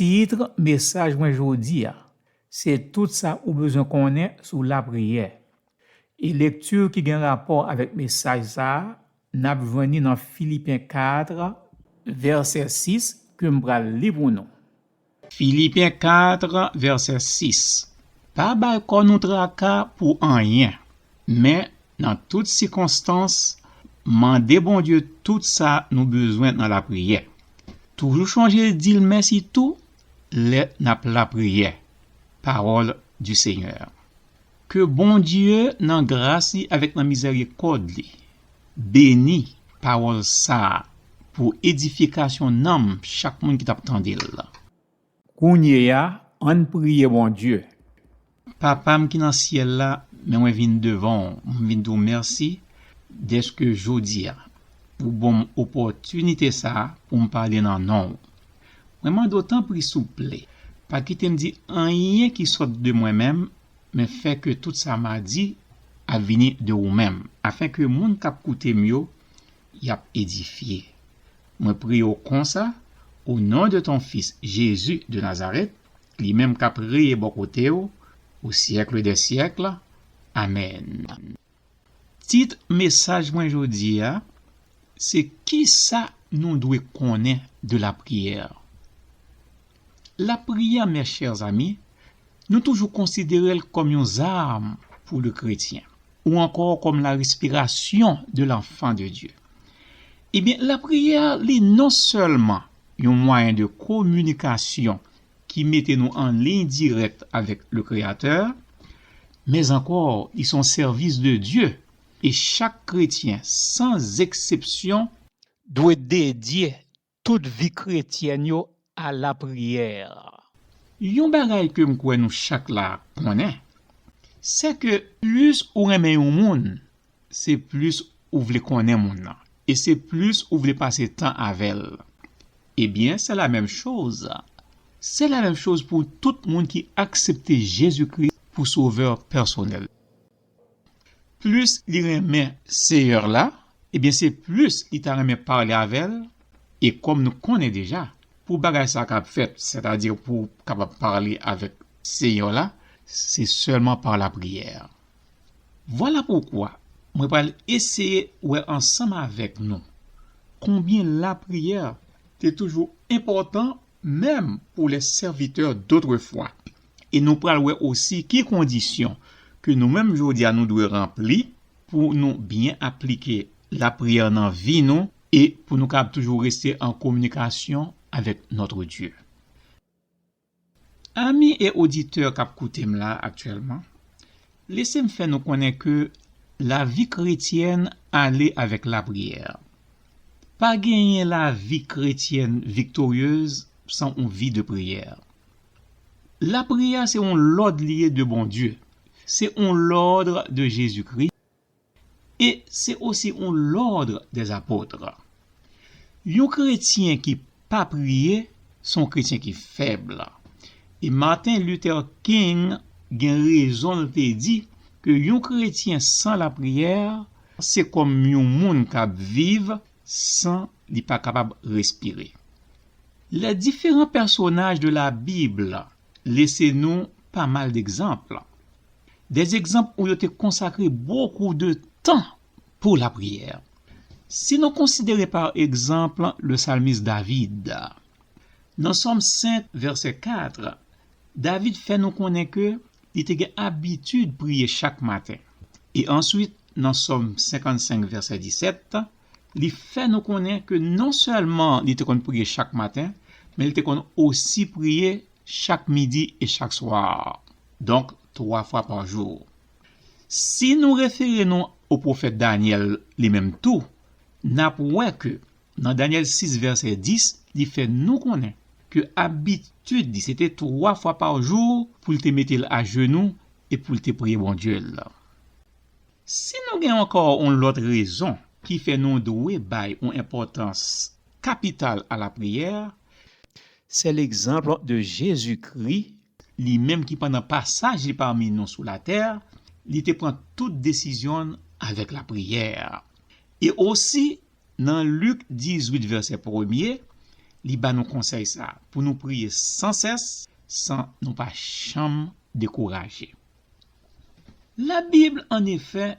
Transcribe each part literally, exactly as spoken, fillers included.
Tit mesaj mwen jodi a, se tout sa ou bezwen konnen sou lapriyè. E lekti ki gen rapò avèk mesaj sa a, n ap jwenn li nan Filipen kat, vèsè sis, ke m pral li pou nou. Filipen kat, vèsè sis. Pa bay kò nou traka pou anyen, men nan tout sikonstans, mande Bondye tout sa nou bezwen nan lapriyè. Toujou chonje di l mèsi tou lè n ap lapriyè. Parole du Seigneur. Ke Bondye nan gras li avèk nan mizèrikòd li beni pawòl sa a pou edifikasyon nanm chak moun ki t ap tande l. Kounye a, ann priye Bondye. Papa m ki nan syèl la, men mwen vin devan w, m vin di w mèsi dèske jodi a, ou ban m opòtinite sa a pou m pale nan non w. Mwen mande w tanpri souple, pa kite m di anyen ki sòt de mwen menm, men fè ke tout sa m a di ap vini de ou menm, afen ke moun k ap koute m yo, y ap edifye. Mwen priye w konsa, o non de ton Fis, Jezi de Nazarèt, li menm k ap reye bò kote w, o syèk dè syèk. Amèn. Tit mesaj mwen jodi a, se kisa nou dwe konnen de lapriyè? Lapriyè, mes chers amis, nou toujou konsidere l kòm yon zam pou le kretyen, ou ankò kòm la respiration de l'enfant de Dieu. Ebyen, lapriyè, li non sèlman yon mwayen de kominikasyon ki mete nou an liy dirèk avèk le Kreyatè, men ankò, li se yon sèvis de Dye, e chak kretyen, san eksepsyon, dwe dedye tout vi kretyèn yo a lapriyè. Yon bagay ke m kwè nou chak la konnen, se ke plis ou renmen yon moun, se plis ou vle konnen moun nan, e se plis ou vle pase tan avè l. Ebyen, se la menm choz. Se la menm choz pou tout moun ki aksepte Jezikri pou sovè pèsonèl. Plis li renmen Seyè la, ebyen, se plis li ta renmen pale avè l, e kòm nou konnen deja, pou bagay sa a kab fèt, sètadi pou w kapab pale avèk Seyè la, se sèlman pa lapriyè. Vwala poukwa mwen pral eseye wè ansanm avèk nou konbyen lapriyè te toujou enpòtan menm pou les serviteurs d'autrefois. E nou pral wè osi ki kondisyon ke nou menm jodi a nou dwe ranpli pou nou byen aplike lapriyè nan vi nou e pou nou kab toujou rete an kominikasyon avèk notre Dieu. Ami e oditè k ap koute m la aktyèlman, lese m fè nou konnen ke lavi kretyèn ale avèk lapriyè. Pa genyen lavi kretyèn viktoryez san yon vi de priyè. Lapriyè se yon lòd li ye de Bondye. Se yon lòd de Jezikri. E se osi yon lòd dè apòt. Yon kretyen ki pa priye, se yon kretyen ki fèb. E Martin Luther King gen rezon l te di ke yon kretyen san lapriyè, se kòm yon moun k ap viv san li pa kapab respire. Les différents personnages de la Bible lese nou pa mal degzanp. Des exemples où yo te konsakre beaucoup de temps pour la prière. Si nou konsidere pa egzanp le salmis David, nan Sòm senk, vèsè kat, David fè nou konnen ke li te gen abitid priye chak maten. E answit, nan Sòm senkannsenk, vèsè disèt, li fè nou konnen ke non sèlman li te konn priye chak maten, men li te konn osi priye chak midi e chak swa. Donk, twa fwa pa jou. Si nou refere nou o pwofèt Danyèl li menm tou, n ap wè ke nan Danyèl sis vèsè dis, li fè nou konnen ke abitid li se te twa fwa pa jou pou l te mete l ajenou e pou l te priye Bondye l. Si nou gen ankò yon lòt rezon ki fè nou dwe bay yon enpòtans kapital a lapriyè, se legzanp de Jezikri, li menm ki pandan pasaj li pami nou sou latè, li te pran tout desizyon l avèk lapriyè. E osi, nan Lik dizuit vèsè premye, li ba nou konsèy sa a, pou nou priye san sès, san nou pa janm dekouraje. Labib, annefè,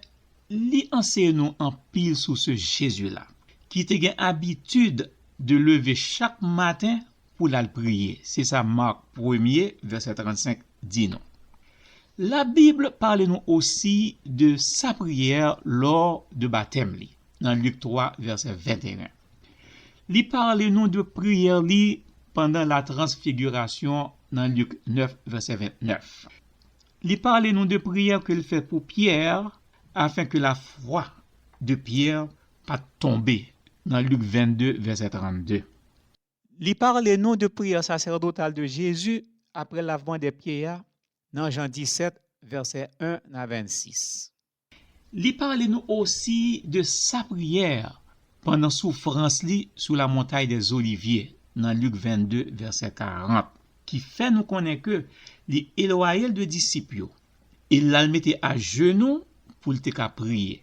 li anseye nou anpil sou se Jezi la, ki te gen abitid de leve chak maten pou l al priye. Se sa Mak premye, vèsè trannsenk di nou. Labib pale nou osi de sa priyè lò de batèm li, nan Lik twa, vèsè venteyen. Li pale nou de priyè li pandan la transfigirasyon, nan Lik nèf, vèsè ventnèf. Li pale nou de priyè ke l fè pou Pyè, afin ke lafwa de Pyè pa t tonbe, nan Lik vennde, vèsè trannde. Li pale nou de priyè sasèdotal de Jezi apre lavman dè pye a, nan Jan disèt, vèsè en a vennsis. Li pale nou osi de sa priyè pandan soufrans li sou lamontay dè Zolivye, nan Lik vennde, vèsè karant, ki fè nou konnen ke li elwaye l de disip yo, e l al mete ajenou pou l te ka priye.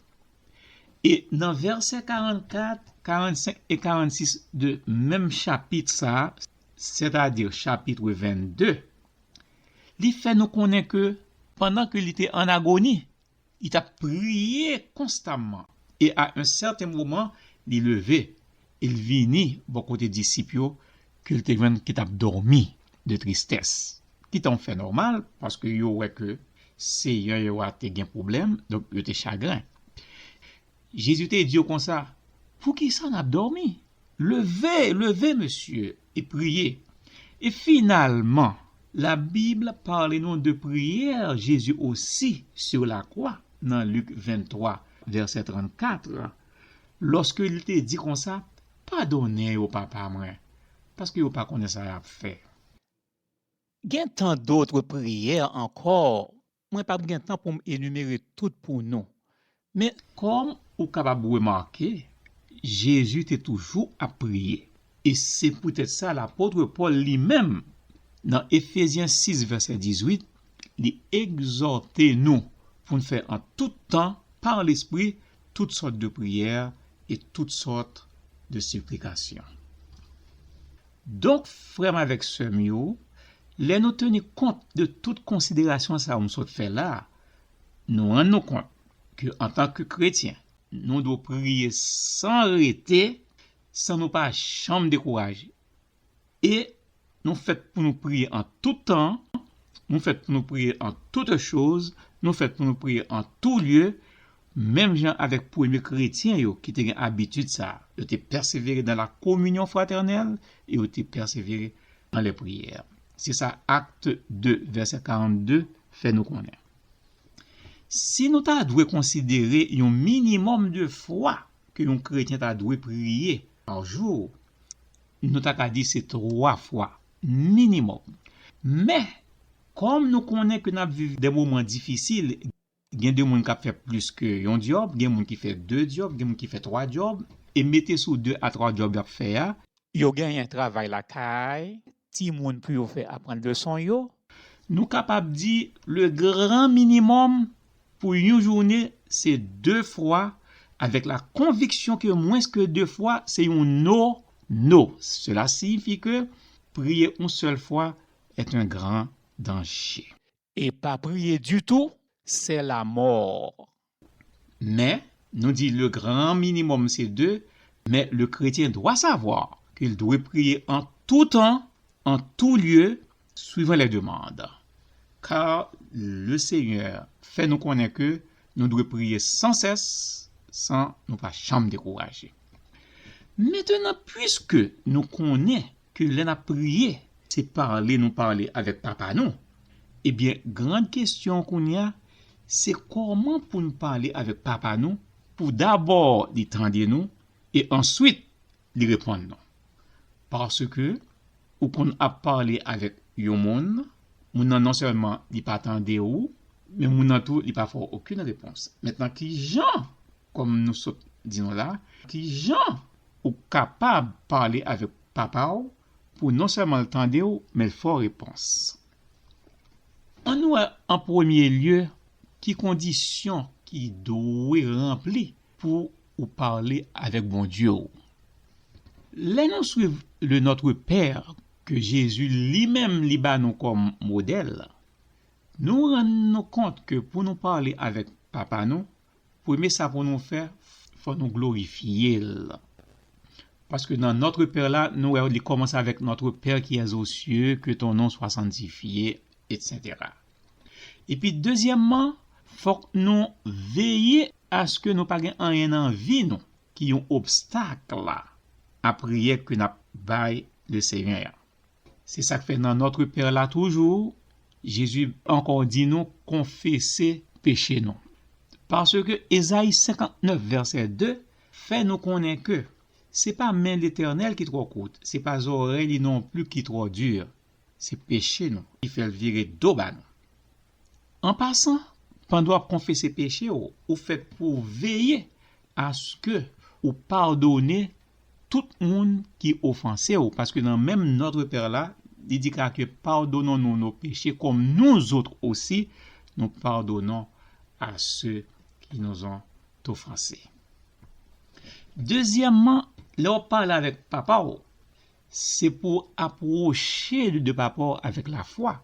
E nan vèsè karannkat, karannsenk e karannsis de menm chapit sa a, sètadi chapit vennde, li fè nou konnen ke pandan ke li te an agoni, li t ap priye konstamman. E a yon sèten moman, li leve, e l vini bò kote disip yo ke l te jwenn ki t ap dòmi de tristès. Ki t yon fè nòmal, paske yo wè ke Seyè yo a te gen pwoblèm, donk yo te chagren. Jezi te di yo konsa, "Poukisa n ap dòmi? Leve, leve, mesye, e priye." E finalman, Labib pale nou de priyè Jezi osi sou lakwa, nan Lik venntwa, vèsè trannkat, lòske li te di konsa, "Padonnen yo, Papa mwen, paske yo pa konnen sa y ap fè." Gen tan dòt priyè ankò, mwen p ap gen tan pou m enimere tout pou nou. Men kòm ou kapab remake, Jezi te toujou ap priye. E se poutèt sa lapot Pòl li menm, nan Efezyen sis vèsè dizuit, li egzòte nou pou n fè an tout tan, pa Lespri, tout sòt de priyè e tout sòt de siplikasyon. Donk, frè m avèk sè m yo, lè nou teni kont de tout konsiderasyon sa yo m sot fè la a, nou rann nou kont ke antanke kretyen, nou dwe priye san rete, san nou pa janm dekouraje. E nou fèt pou nou priye an tout tan, nou fèt pou nou priye an toute chose, nou fèt pou nou priye an tou lye, menm jan avèk premye kretyen yo ki te gen abitid sa a. Yo te pèsevere dans la communion fraternelle e yo te pèsevere dans les prières. Se sa Akt de, vèsè karannde, fè nou konnen. Si nou ta dwe konsidere yon minimòm de fwa ke yon kretyen ta dwe priye pa jou, nou ta ka di se twa fwa minimòm. Men, kòm nou konnen ke n ap viv de moman difisil, gen de moun k ap fè plis ke yon djòb, gen moun ki fè de djòb, gen moun ki fè twa djòb, e mete sou de a twa djòb y ap fè a, yo genyen travay lakay, timoun pou yo fè aprann leson yo. Nou kapab di le grand minimum pou yon jounen se de fwa, avèk la konviksyon ke mwens ke de fwa se yon no, no. Cela signifie que prier une seule fois est un grand danger. E pa priye ditou, c'est la mort. Men, nou di le grand minimum se de, men le kretyen dwa savwa ke l dwe priye an tou tan, an tou lye, suivant les demandes. Kar le Senyè fè nou konnen ke nou dwe priye san sès, san nou pa janm dekouraje. Mentenan, piske nou konnen ke lè n ap priye, se pale nou pale avèk Papa nou, ebyen, gran kesyon kounye a, se kòman pou n pale avèk Papa nou, pou dabò li tande nou, e answit li reponn nou. Paske ou konn ap pale avèk yon moun, moun nan non sèlman li pa tande w, men moun nan tou li pa fè w okenn repons. Mentnan, ki jan, kòm nou sot di nou la, ki jan ou kapab pale avèk Papa w pou non sèlman l tande w, men l fè w repons? Ann wè, an premye lye, ki kondisyon ki dwe ranpli pou ou pale avèk Bondye w. Lè nou swiv le Notre Père ke Jezi li menm li ba nou kòm modèl, nou rann nou kont ke pou nou pale avèk Papa nou, premye sa pou nou fè, fò nou glorifye l. Paske nan Notre Père la, nou wè li kòmanse avèk Notre Père qui es aux cieux, que ton nom soit sanctifié, et cetera. Epi dezyèmman, fòk nou veye aske nou pa gen anyen nan vi nou ki yon obstak a priyè ke n ap bay le Senyè a. Se sa k fè nan Notre Père la toujou, Jezi ankò di nou konfese peche nou. Paske Ezayi senkantnèf vèsè de fè nou konnen ke se pa men Letènèl ki twò kout, se pa zòrèy li non pli ki twò di, se peche nou ki fè l vire do ba nou. An pasan, pandan w ap konfese peche w, ou fèt pou w veye aske ou padone tout moun ki ofanse w, paske nan menm Notre Père la, li di ka ke pardonnons-nous nos péchés comme nous autres aussi nous pardonnons à ceux qui nous ont offensés. Dezyèmman, lè w ap pale avèk papa w, se pou apwoche de papa w avèk lafwa.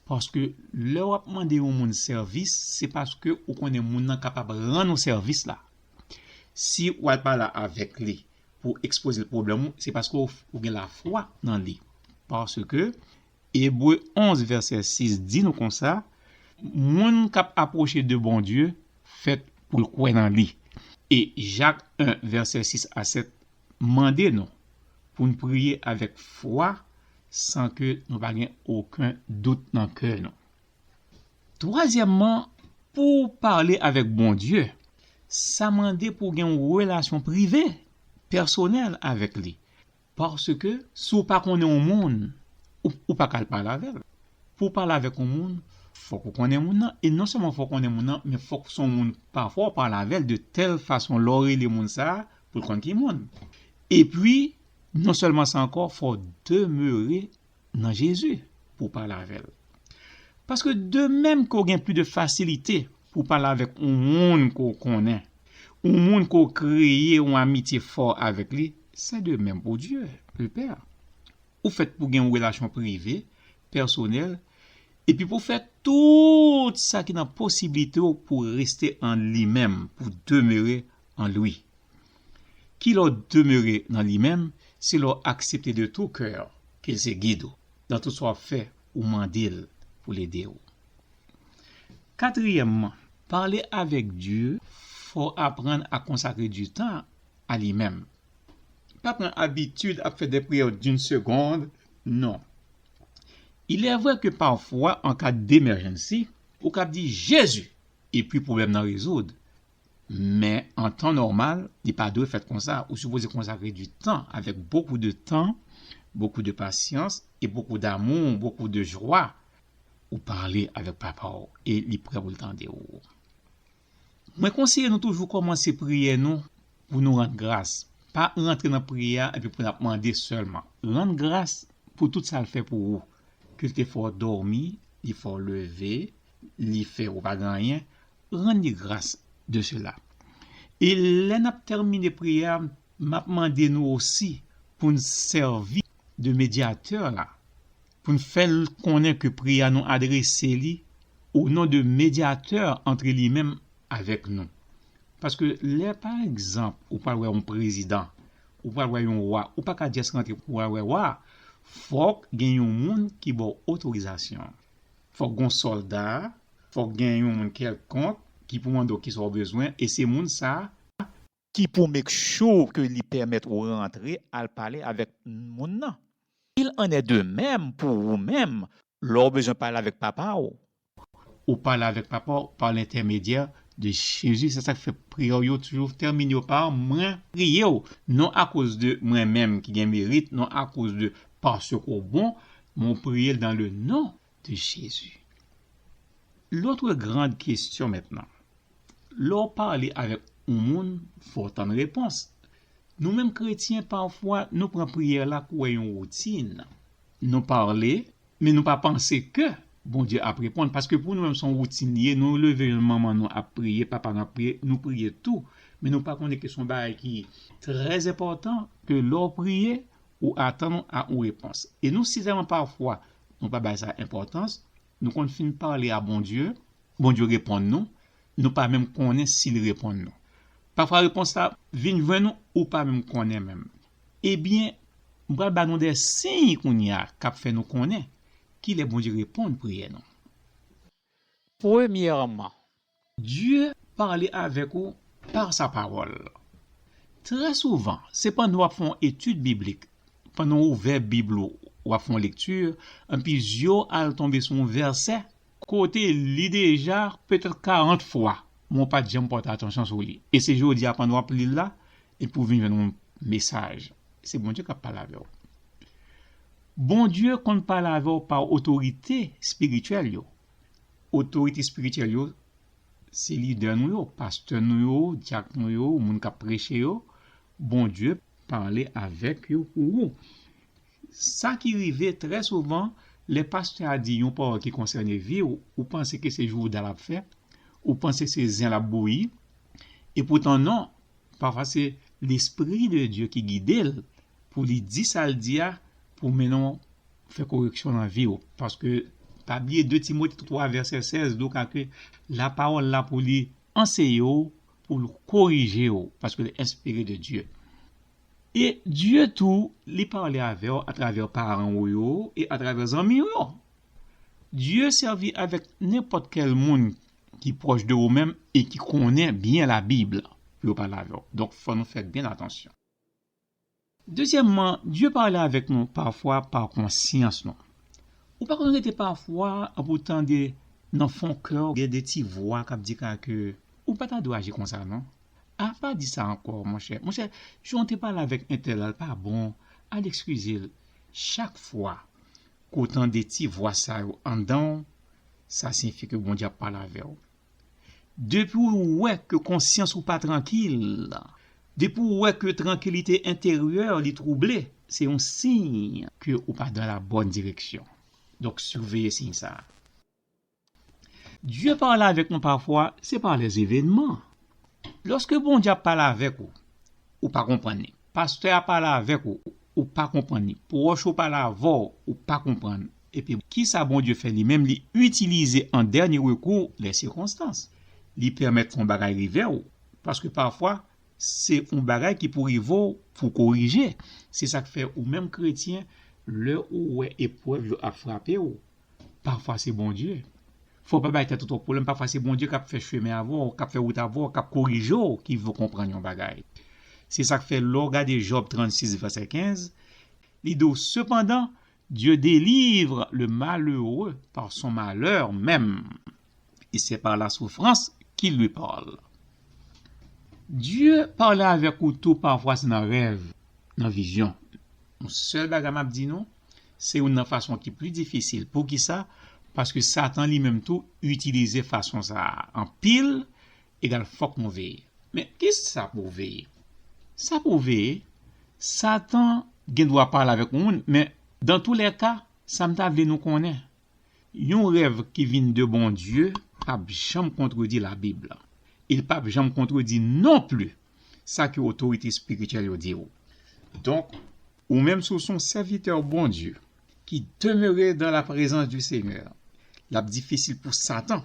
Paske lè w ap mande yon moun sèvis, se paske ou konnen moun nan kapab rann ou sèvis la. Si w al pale avèk li pou ekspoze l pwoblèm ou, se paske w, ou gen lafwa nan li. Paske Ebre onz vèsè sis di nou konsa, moun k ap apwoche de Bondye fèt pou l kwè nan li. E Jak en vèsè sis a sèt mande nou pou n priye avèk fwa san ke nou pa gen okenn dout nan kè nou. Twazyèmman, pou w pale avèk Bondye, sa mande pou w gen yon relasyon prive, pèsonèl avèk li. Paske si w pa konnen yon moun, ou, ou pa ka al pale avè l. Pou w pale avèk yon moun, fòk ou konnen moun nan. E non sèlman fòk ou konnen moun nan, men fòk se yon moun pafwa w pale avè l de tèl fason lè w rele moun sa a, pou l konn ki moun. Epi, non sèlman sa ankò, fò w demere nan Jezi pou w pale avè l. Paske de menm ke w gen plis de fasilite pou w pale avèk yon moun ke w konnen, yon moun ke w kreye yon amitye fò avèk li, se de menm pou Dye, le Père. Ou fèt pou gen yon relasyon prive, pèsonèl, epi pou w fè tout sa ki nan posiblite w pou w reste an li menm, pou w demere an li. Ki lè w demere nan li menm, se lè w aksepte de tou kè ke l se gid ou. Nan tout sa w ap fè, ou mande l pou l ede w. Katriyèmman, pale avèk Dye, fò w aprann a konsakre du tan a li menm. Pa pran abitid ap fè de priyè d'une seconde, non. Il est vrai que parfois, en cas d'emergency, ou kab di Jezi, epi pwoblèm nan rezoud. Men an tan nòmal, li pa dwe fèt konsa. Ou sipoze konsakre du tan, avec beaucoup de temps, beaucoup de patience et beaucoup d'amour, beaucoup de joie. Ou pale avèk papa w e li prè pou l tande w. Mwen konseye nou toujou kòmanse priyè nou pou nou rann gras. Pa rantre nan priyè a epi pou n ap mande sèlman. Rann gras pou tout sa l fè pou ou. Ke l te fè w dòmi, li fè w leve, li fè ou pa gen anyen. Rann li gras de sela. E lè n ap tèmine priyè a, m ap mande nou osi pou n sèvi de medyatè la, pou n fè l konnen ke priyè a nou adrese li o non de medyatè antre li menm avèk nou. Paske lè, pa egzanp, ou pral wè yon prezidan, ou pral wè yon wa, ou pa ka just rantre pou w al wè wa. Fòk gen yon moun ki ba w otorizasyon. Fòk gen yon sòlda, fòk gen yon moun kèlkonk ki pou mande w kisa w bezwen, e se moun sa a ki pou make sure ke li pèmèt ou rantre al pale avèk moun nan. Il en est de même pou ou menm, lè w bezwen pale avèk papa w. Ou pale avèk papa w pa lentèmedyè de Jezi. Se sa k fè priyè w yo toujou tèmine yo pa mwen priye w, non akoz de mwen menm ki gen merit, non akoz de paske w bon, men w priye l dans le nom de Jésus. L'autre grande question maintenant. Lè w pale avèk yon moun, fò w tann repons. Nou menm kretyen, pafwa, nou pran priyè la kouwè yon woutin. Nou pale, men nou pa panse ke Bondye ap reponn. Paske pou nou menm, se yon woutin li ye. Nou leve, manman nou ap priye, papa nou ap priye, nou priye tou. Men nou pa konnen ke se yon bagay ki trè enpòtan, ke lè w priye, ou atann a yon repons. E nou, si tèlman pafwa nou pa bay sa enpòtans, nou konn fin pale a Bondye, Bondye reponn nou, nou pa menm konnen si l reponn nou. Pafwa repons la vin jwenn ou, ou pa menm konnen menm. Ebyen, m pral ba nou de siy kounye a k ap fè nou konnen kilè Bondye reponn priyè nou. Premyèman, Dye pale avèk ou pa sa pawòl. Trè souvan, se pandan w ap fè yon etid biblik, pandan w ouvè Bib ou, w ap fè yon lekti, anpi zye w al tonbe sou yon vèsè, kote li deja petèt karant fwa, men w pa t janm pòte atansyon sou li. E se jodi a pandan w ap li l la, epi w vin jwenn yon mesaj. Se Bondye k ap pale avè w. Bondye konn pale avè w pa otorite espirityèl yo. Otorite espirityèl yo, se lidè nou yo, pastè nou yo, dyak nou yo, moun k ap preche yo. Bondye pale avèk yo pou ou. Sa ki rive trè souvan, lè pastè a di yon pawòl ki konsène vi w, ou panse ke se jouda l ap fè, ou panse se zen l ap bouyi, epoutan non, pafwa se Lespri de Dye ki gide l pou li di sa l di a, pou mennen w fè koreksyon nan vi w. Paske, pa bliye de Timote twa vèsè sèz di w ka ke lapawòl la pou li anseye w, pou l korije w, paske l enspire de Dye. E Dye tou, li pale avè w atravè paran w yo e atravè zanmi w yo. Dye sèvi avèk nenpòt kèl moun ki pwòch de ou menm e ki konnen byen Labib pou yo pale avè w. Donk, fò nou fè byen atansyon. Dezyèmman, Dye pale avèk nou pafwa pa konsyans nou. Ou pa konn rete pafwa pou w tande nan fon kè w gen de ti vwa k ap di ka ke ou pa ta dwe aji konsa non. A pa di sa ankò, monchè. Monchè, jan w te pale avèk entèl la, l pa bon. Al eskize l. Chak fwa ke w tande ti vwa sa yo anndan w, sa siyifi ke Bondye ap pale avè w. Depi w wè ke konsyans ou pa trankil, depi w wè ke trankilite enteryè li twouble, se yon siy ke ou pa dans la bonne direction. Donk, siveye siy sa a. Dye pale avèk nou pafwa, se pa lèzevènman. Lòske Bondye ap pale avèk ou, ou pa konprann li. Pastè a pale avèk ou, ou pa konprann li. Pwòch ou pale avè w, ou pa konprann. Epi, kisa Bondye fè li menm? Li itilize an dènye rekou lè sikonstans. Li pèmèt yon bagay rive w, paske pafwa, se yon bagay ki pou rive w pou korije. Se sa k fè ou menm kretyen, lè ou wè eprèv yo ap frape w, pafwa se Bondye. Fò w pa bay tèt ou twòp pwoblèm, pafwa se Bondye k ap fè chemen avè w, k ap fè wout avè w, k ap korije w, ki fè w konprann yon bagay. Se sa k fè lè w gade Jòb trannsis vèsè kenz, li di w, sepandan, Dieu délivre le malheureux par son malheur même, et c'est par la souffrance qu'il lui parle. Dye pale avèk ou tou pafwa se nan rèv, nan vizyon. Yon sèl bagay m ap di nou, se youn nan fason ki pli difisil. Poukisa? Paske Satan li menm tou itilize fason sa a anpil, egal fòk nou veye. Men kisa pou w veye? Sa pou w veye, Satan gen dwa pale avèk yon moun, men dans tous les cas, sa m ta vle nou konnen, yon rèv ki vin de Bondye p ap janm kontredi Labib la. E l p ap janm kontredi nonpli sa ke otorite espirityèl yo di w. Donk, ou menm si w se yon sèvitè Bondye ki demeure dans la présence du Seigneur, l ap difisil pou Satan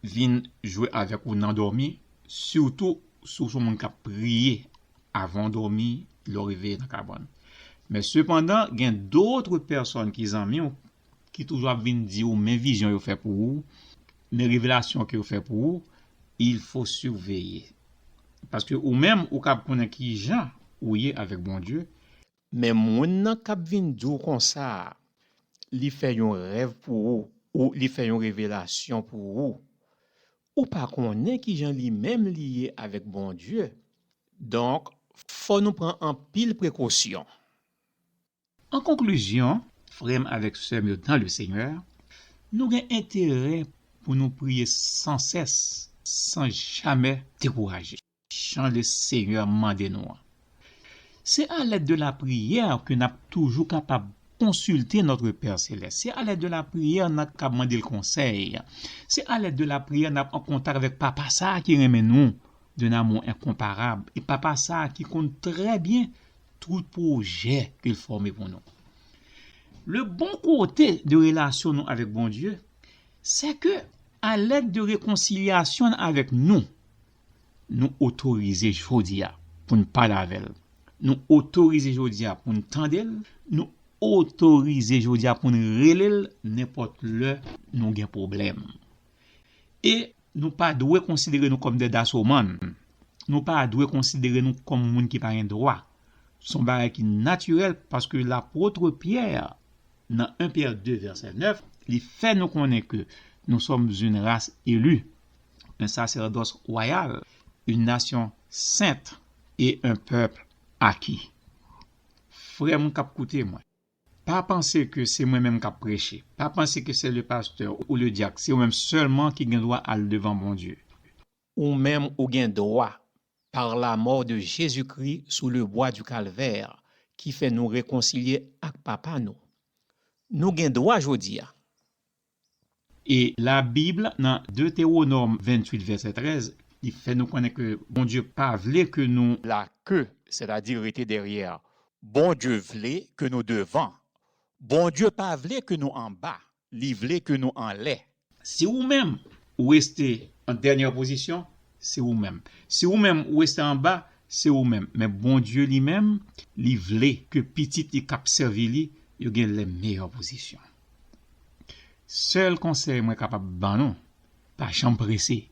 vin jwe avèk ou nan dòmi, sitou si w se yon moun k ap priye avan w dòmi, lè w reveye nan kabann. Men sepandan, gen dòt pèsòn ki zanmi w, ki toujou ap vin di w men vizyon yo fè pou ou, men revelasyon ke yo fè pou ou, il faut surveiller. Paske ou menm, ou kab konnen ki jan ou ye avèk Bondye. Men moun nan k ap vin di w konsa a, li fè yon rèv pou ou, ou li fè yon revelasyon pou ou. Ou pa konnen ki jan li menm li ye avèk Bondye. Donk, fò nou pran anpil prekosyon. An konklizyon, frè m avèk sè m yo dans le Seigneur, nou gen enterè pou nou priye san sès, san jamè dekouraje. Jan le Seigneur mande nou an. Se a lèd de la priyè ke n ap toujou kapab konsilte notre Père Céleste. Se a lèd de la priyè n ap kab mande l konsèy. Se a lèd de la priyè n ap an kontak avèk Papa sa a ki renmen nou. d'un amour incomparable. E Papa sa a ki konn trè byen tout pwojè ke l fòme pou nou. Le bon kote de relasyon nou avèk Bondye, se ke, alèd de rekonsilyasyon l avèk nou, nou otorize jodi a pou n pale avè l. Nou otorize jodi a pou n tande l. Nou otorize jodi a pou n rele l nenpòt lè nou gen pwoblèm. E nou pa dwe konsidere nou kòm de dasomann. Nou pa dwe konsidere nou kòm moun ki pa gen dwa. Se yon bagay ki natirèl paske lapot Pyè, nan en Pyè de vèsè nèf, li fè nou konnen ke nous sommes une race élue, un sacerdoce royal, une nation sainte et un peuple acquis. Frè m k ap koute mwen, pa panse ke se mwen menm k ap preche. Pa panse ke se le pastè ou le dyak, se ou menm sèlman ki gen dwa al devan Bondye. Ou menm ou gen dwa, par la mort de Jésus-Christ sur le bois du calvaire, ki fè nou rekonsilye ak Papa nou. Nou gen dwa jodi a. E Labib, nan Detewonòm venntuit vèsè trèz, li fè nou konnen ke Bondye pa vle ke nou la ke, sètadi rete dèyè. Bondye vle ke nou devan. Bondye pa vle ke nou anba. Li vle ke nou anlè. Si ou menm ou reste an dènyè pozisyon, se ou menm. Si ou menm ou reste anba, se ou menm. Men Bondye li menm, li vle ke pitit li k ap sèvi li, yo gen lè meyè pozisyon. Sèl konsèy mwen kapab ban nou, pa janm prese.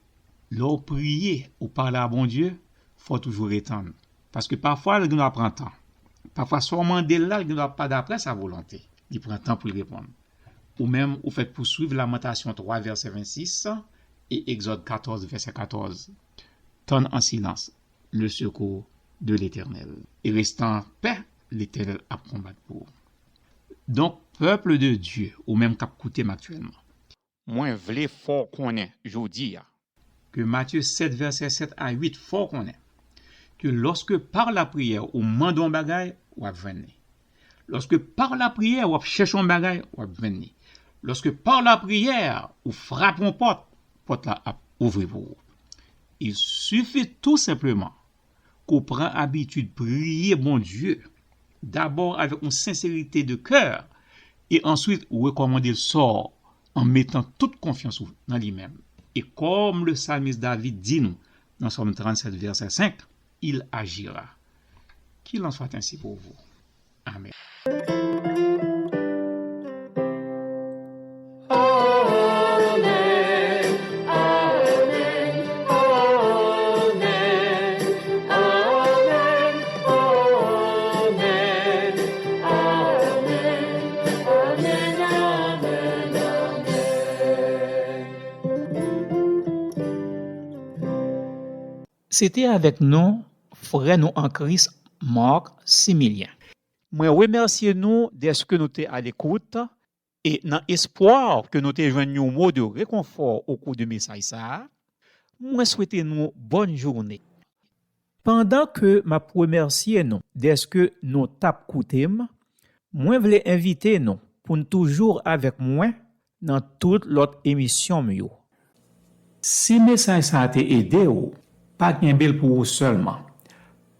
Lè w priye, ou pale a Bondye, fò w toujou retann. Paske pafwa, l gen dwa pran tan. Pafwa, sa w mande l la, l gen dwa pa daprè sa volonte. Li pran tan pou l reponn. Ou menm, ou fèt pou swiv Lamantasyon twa, vèsè vennsis, e Egzòd katòz, vèsè katòz. Tann an silans le secours de l'Éternel. E reste an pè, Letènèl ap konbat pou ou. Donk, pèp de Dye, ou menm k ap koute m aktyèlman, mwen vle fè w konnen jodi a ke Matye sèt, vèsè sèt a uit fè w konnen ke lòske pa lapriyè ou mande yon bagay, w ap jwenn li. Lòske pa lapriyè w ap chèche yon bagay, w ap jwenn li. Lòske pa lapriyè ou frape yon pòt, pòt la ap ouvri pou ou. Il suffit tout simplement ke w pran abitid priye Bondye, dabò avèk yon senserite de kè, e answit rekòmande l sa w an metan tout konfyans ou nan li menm. E kòm le salmis David di nou nan Sòm trannsèt, vèsè senk, il agira. Qu'il en soit ainsi pour vous. Amen. Se te avèk nou, frè nou an Kris, Marc Similien. Mwen remèsye nou dèske nou te alekout, e nan espwa ke nou te jwenn yon mo de rekonfò okou de mesaj sa a, mwen swete nou bòn jounen. Pandan ke m ap remèsye nou dèske nou t ap koute m, mwen vle envite nou pou n toujou avèk mwen nan tout lòt emisyon m yo. Si mesaj sa a te ede w, pa kenbe l pou ou sèlman.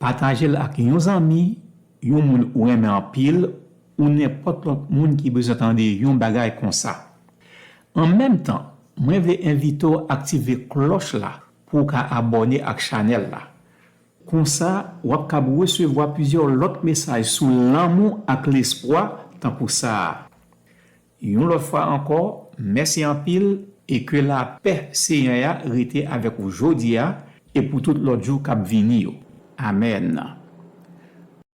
Pataje l ak yon zanmi, yon moun ou renmen anpil, ou nenpòt lòt moun ki bezwen tande yon bagay konsa. An menm tan, mwen vle envite w aktive klòch la pou w ka abòne ak chanèl la. Konsa, w ap kab resevwa plizyè lòt mesaj sou lanmou ak lespwa tankou sa a. Yon lòt fwa ankò, mèsi anpil e ke lapè Senyè a rete avèk ou jodi a e pou tout lòt jou k ap vini yo. Amèn.